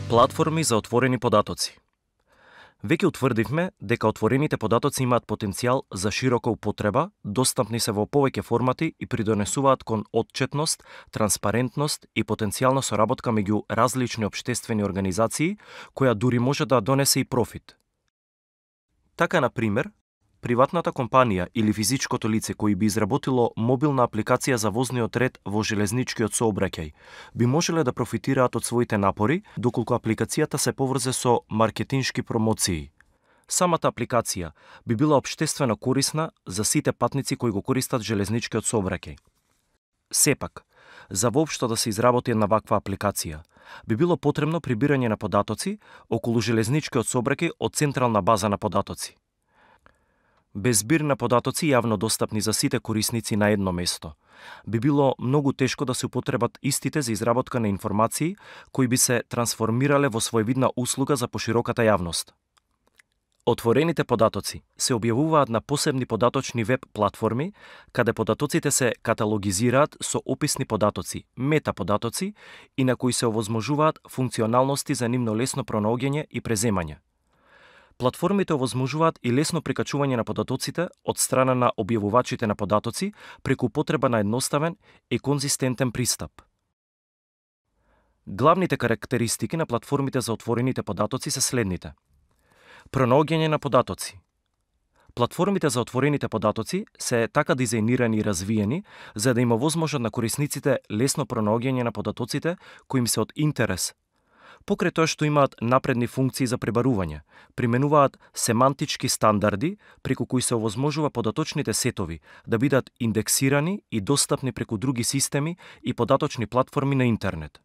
Платформи за отворени податоци. Веќе утврдивме дека отворените податоци имаат потенцијал за широка употреба, достапни се во повеќе формати и придонесуваат кон отчетност, транспарентност и потенцијална соработка меѓу различни општествени организации, која дури може да донесе и профит. Така, на пример, приватната компанија или физичкото лице кој би изработило мобилна апликација за возниот ред во железничкиот сообраќај, би можеле да профитираат од своите напори, доколку апликацијата се поврзе со маркетиншки промоции. Самата апликација би била општествено корисна за сите патници кои го користат железничкиот сообраќај. Сепак, за воопшто да се изработи една ваква апликација, би било потребно прибирање на податоци околу железничкиот сообраќај од централна база на податоци. Без збир на податоци јавно достапни за сите корисници на едно место, би било многу тешко да се употребат истите за изработка на информации кои би се трансформирале во своевидна услуга за пошироката јавност. Отворените податоци се објавуваат на посебни податочни веб платформи, каде податоците се каталогизираат со описни податоци, метаподатоци и на кои се овозможуваат функционалности за нивно лесно пронаоѓање и преземање. Платформите овозможуваат и лесно прикачување на податоците од страна на објавувачите на податоци преку потреба на едноставен и конзистентен пристап. Главните карактеристики на платформите за отворените податоци се следните. Пронаоѓање на податоци. Платформите за отворените податоци се така дизајнирани и развиени за да има возможност на корисниците лесно пронаоѓање на податоците кои им се од интерес. Покрај тоа што имаат напредни функции за пребарување, применуваат семантички стандарди преку кои се овозможува податочните сетови да бидат индексирани и достапни преку други системи и податочни платформи на интернет.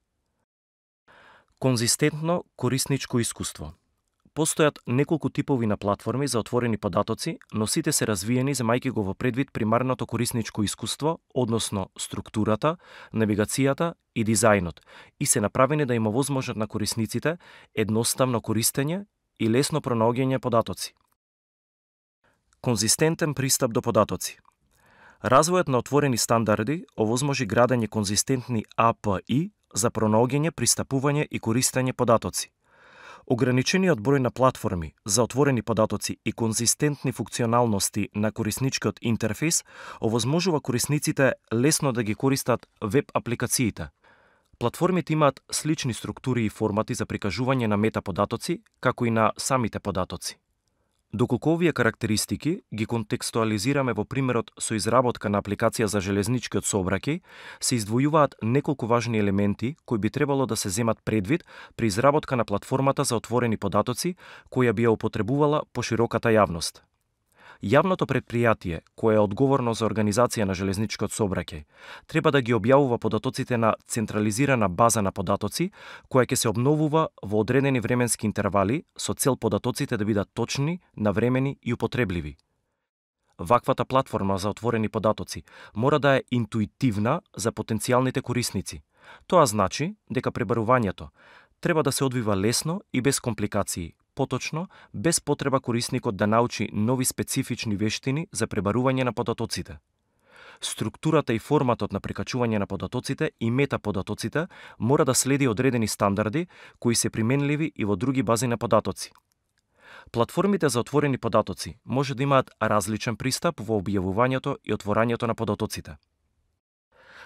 Конзистентно корисничко искуство. Постојат неколку типови на платформи за отворени податоци, но сите се развиени земајќи го во предвид примарното корисничко искуство, односно структурата, навигацијата и дизајнот, и се направени да има возможност на корисниците едноставно користење и лесно пронаоѓање податоци. Конзистентен пристап до податоци. Развојот на отворени стандарди овозможи градење конзистентни API за пронаоѓање, пристапување и користење податоци. Ограничениот број на платформи за отворени податоци и конзистентни функционалности на корисничкиот интерфејс овозможува корисниците лесно да ги користат веб апликациите. Платформите имаат слични структури и формати за прикажување на метаподатоци, како и на самите податоци. Доколку овие карактеристики ги контекстуализираме во примерот со изработка на апликација за железничкиот сообраќај, се издвојуваат неколку важни елементи кои би требало да се земат предвид при изработка на платформата за отворени податоци која би ја употребувала пошироката јавност. Јавното предпријатие, кое е одговорно за организација на железничкиот сообраќај, треба да ги објавува податоците на централизирана база на податоци, која ќе се обновува во одредени временски интервали со цел податоците да бидат точни, навремени и употребливи. Ваквата платформа за отворени податоци мора да е интуитивна за потенцијалните корисници. Тоа значи дека пребарувањето треба да се одвива лесно и без компликации, поточно, без потреба корисникот да научи нови специфични вештини за пребарување на податоците. Структурата и форматот на прикачување на податоците и метаподатоците мора да следи одредени стандарди кои се применливи и во други бази на податоци. Платформите за отворени податоци може да имаат различен пристап во објавувањето и отворањето на податоците.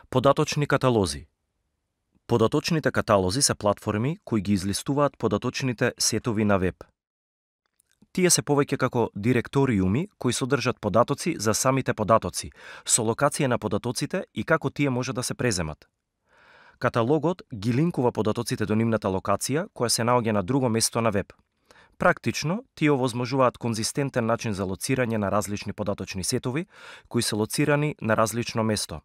Податочни каталози. Податочните каталози се платформи кои ги излистуваат податочните сетови на веб. Тие се повеќе како директориуми кои содржат податоци за самите податоци, со локација на податоците и како тие може да се преземат. Каталогот ги линкува податоците до нивната локација, која се наоѓа на друго место на веб. Практично, тие овозможуваат конзистентен начин за лоцирање на различни податочни сетови, кои се лоцирани на различно место.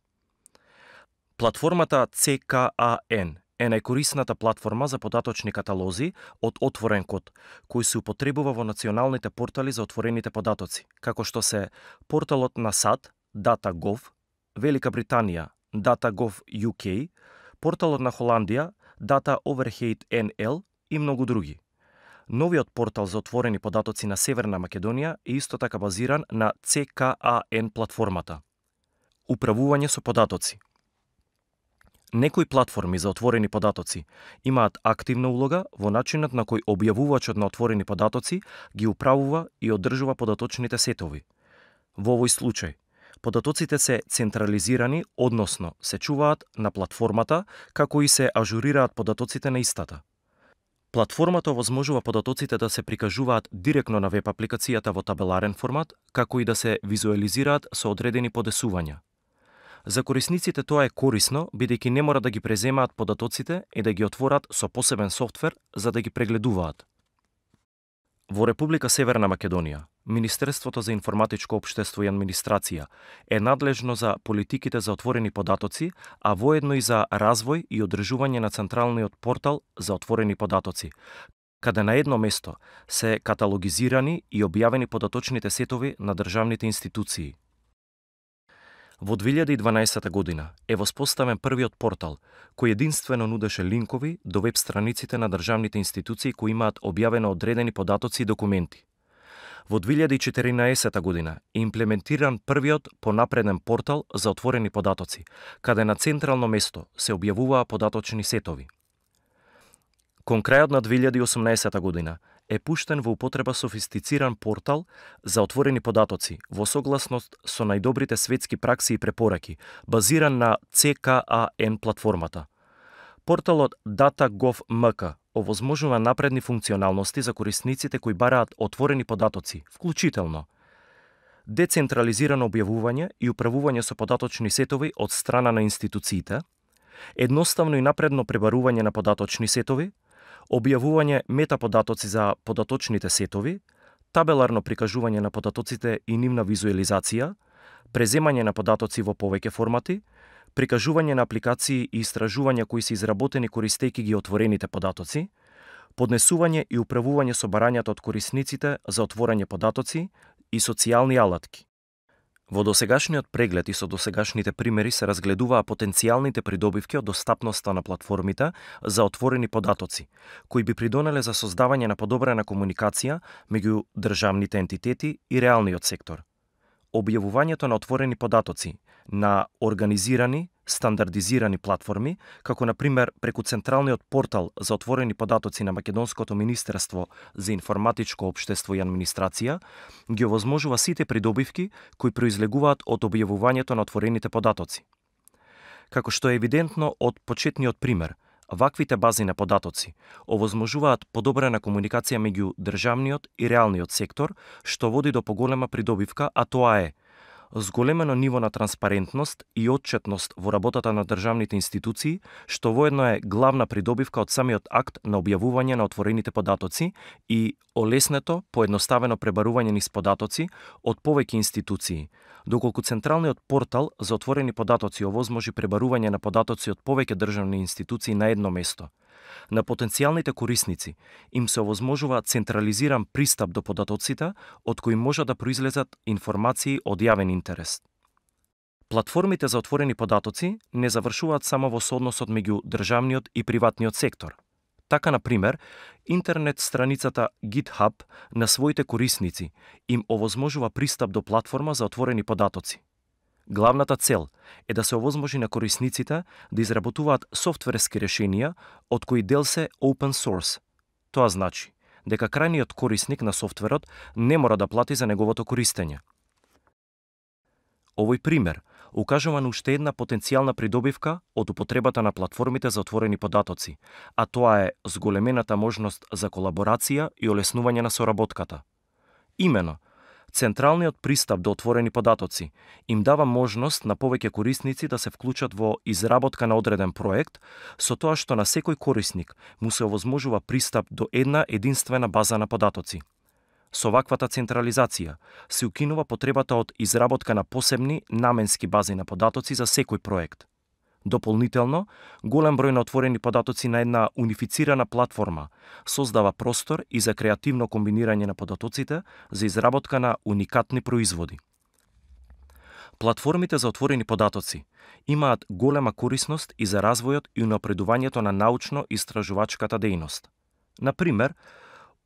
Платформата CKAN е најкорисната платформа за податочни каталози од отворен код, кој се употребува во националните портали за отворените податоци, како што се порталот на САД, Data.gov, Велика Британија, Data.gov UK, порталот на Холандија, Data Overhead NL и многу други. Новиот портал за отворени податоци на Северна Македонија е исто така базиран на CKAN платформата. Управување со податоци. Некои платформи за отворени податоци имаат активна улога во начинот на кој објавувачот на отворени податоци ги управува и одржува податочните сетови. Во овој случај, податоците се централизирани, односно се чуваат на платформата, како и се ажурираат податоците на истата. Платформата овозможува податоците да се прикажуваат директно на веб апликацијата во табеларен формат, како и да се визуализираат со одредени подесувања. За корисниците тоа е корисно, бидејќи не мора да ги преземаат податоците и да ги отворат со посебен софтвер за да ги прегледуваат. Во Република Северна Македонија, Министерството за информатичко општество и администрација е надлежно за политиките за отворени податоци, а воедно и за развој и одржување на централниот портал за отворени податоци, каде на едно место се каталогизирани и објавени податочните сетови на државните институции. Во 2012 година е воспоставен првиот портал, кој единствено нудеше линкови до веб страниците на државните институции кои имаат објавено одредени податоци и документи. Во 2014 година е имплементиран првиот понапреден портал за отворени податоци, каде на централно место се објавуваа податочни сетови. Кон крајот на 2018 година е пуштен во употреба софистициран портал за отворени податоци во согласност со најдобрите светски пракси и препораки, базиран на CKAN платформата. Порталот Data.gov.mk овозможува напредни функционалности за корисниците кои бараат отворени податоци, вклучително децентрализирано објавување и управување со податочни сетови од страна на институциите, едноставно и напредно пребарување на податочни сетови, објавување метаподатоци за податочните сетови, табеларно прикажување на податоците и нивна визуализација, преземање на податоци во повеќе формати, прикажување на апликации и истражувања кои се изработени користејќи ги отворените податоци, поднесување и управување со барањата од корисниците за отворање податоци и социјални алатки. Во досегашниот преглед и со досегашните примери се разгледуваа потенцијалните придобивки од достапноста на платформите за отворени податоци, кои би придонеле за создавање на подобрена комуникација меѓу државните ентитети и реалниот сектор. Објавувањето на отворени податоци на организирани, стандардизирани платформи, како на пример преку Централниот портал за отворени податоци на Македонското Министерство за информатичко општество и администрација, ги овозможува сите придобивки кои произлегуваат од објавувањето на отворените податоци. Како што е евидентно од почетниот пример, ваквите бази на податоци овозможуваат подобрена комуникација меѓу државниот и реалниот сектор, што води до поголема придобивка, а тоа е зголемено ниво на транспарентност и отчетност во работата на државните институции, што воедно е главна придобивка од самиот акт на објавување на отворените податоци и олеснето, поедноставено пребарување низ податоци од повеќе институции, доколку Централниот портал за отворени податоци овозможи пребарување на податоци од повеќе државни институции на едно место. На потенцијалните корисници им се овозможува централизиран пристап до податоците, од кои може да произлезат информации од јавен интерес. Платформите за отворени податоци не завршуваат само во соодносот меѓу државниот и приватниот сектор. Така, на пример, интернет страницата GitHub на своите корисници им овозможува пристап до платформа за отворени податоци. Главната цел е да се овозможи на корисниците да изработуваат софтверски решенија од кои дел се open source. Тоа значи дека крајниот корисник на софтверот не мора да плати за неговото користење. Овој пример укажува на уште една потенцијална придобивка од употребата на платформите за отворени податоци, а тоа е зголемената можност за колаборација и олеснување на соработката. Имено, Централниот пристап до отворени податоци им дава можност на повеќе корисници да се вклучат во изработка на одреден проект, со тоа што на секој корисник му се овозможува пристап до една единствена база на податоци. Со ваквата централизација се укинува потребата од изработка на посебни наменски бази на податоци за секој проект. Дополнително, голем број на отворени податоци на една унифицирана платформа создава простор и за креативно комбинирање на податоците за изработка на уникатни производи. Платформите за отворени податоци имаат голема корисност и за развојот и унапредувањето на научно-истражувачката дејност. На пример,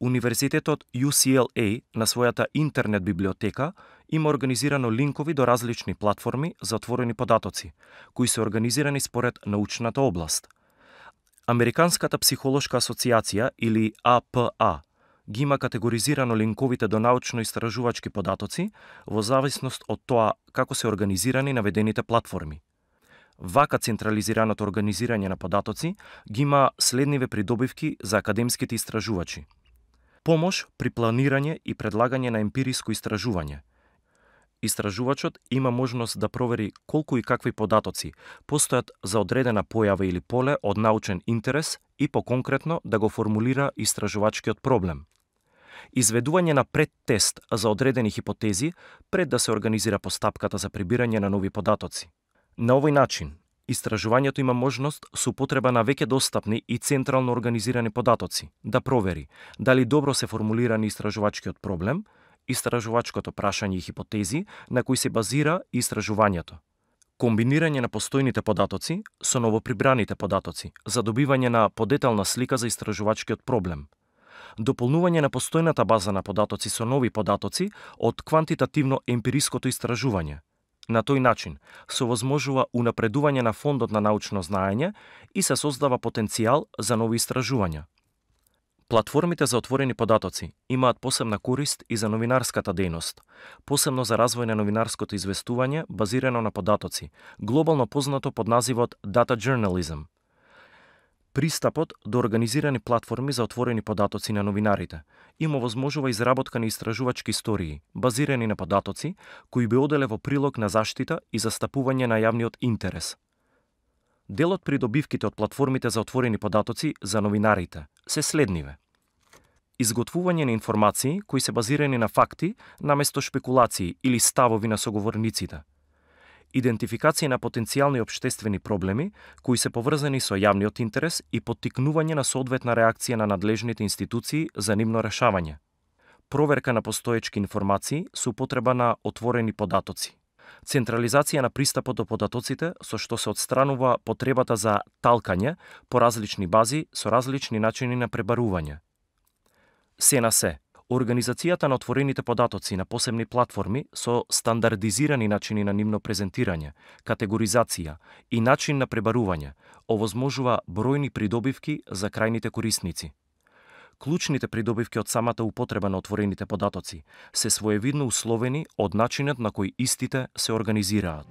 Универзитетот UCLA на својата интернет библиотека има организирано линкови до различни платформи за отворени податоци, кои се организирани според научната област. Американската психолошка асоциација или APA ги има категоризирано линковите до научно-истражувачки податоци во зависност од тоа како се организирани наведените платформи. Вака централизираното организирање на податоци ги има следниве придобивки за академските истражувачи. Помош при планирање и предлагање на емпириско истражување. Истражувачот има можност да провери колку и какви податоци постојат за одредена појава или поле од научен интерес и поконкретно да го формулира истражувачкиот проблем. Изведување на предтест за одредени хипотези пред да се организира постапката за прибирање на нови податоци. На овој начин, истражувањето има можност со употреба на веќе достапни и централно организирани податоци да провери дали добро се формулирани истражувачкиот проблем, истражувачкото прашање и хипотези на кои се базира истражувањето. Комбинирање на постојните податоци со новоприбраните податоци за добивање на подетална слика за истражувачкиот проблем. Дополнување на постојната база на податоци со нови податоци од квантитативно емпириското истражување. На тој начин се овозможува унапредување на фондот на научно знаење и се создава потенцијал за нови истражувања. Платформите за отворени податоци имаат посебна корист и за новинарската дејност, посебно за развој на новинарското известување базирано на податоци, глобално познато под називот Data Journalism. Пристапот до организирани платформи за отворени податоци на новинарите им овозможува изработка на истражувачки истории, базирани на податоци, кои би оделе во прилог на заштита и застапување на јавниот интерес. Дел од придобивките од платформите за отворени податоци за новинарите се следниве. Изготвување на информации кои се базирани на факти наместо шпекулации или ставови на соговорниците. Идентификација на потенцијални општествени проблеми кои се поврзани со јавниот интерес и поттикнување на соодветна реакција на надлежните институции за нивно решавање. Проверка на постоечки информации со употреба на отворени податоци. Централизација на пристапот до податоците со што се отстранува потребата за талкање по различни бази со различни начини на пребарување. Се на се, организацијата на отворените податоци на посебни платформи со стандардизирани начини на нивно презентирање, категоризација и начин на пребарување овозможува бројни придобивки за крајните корисници. Клучните придобивки од самата употреба на отворените податоци се своевидно условени од начинот на кој истите се организираат.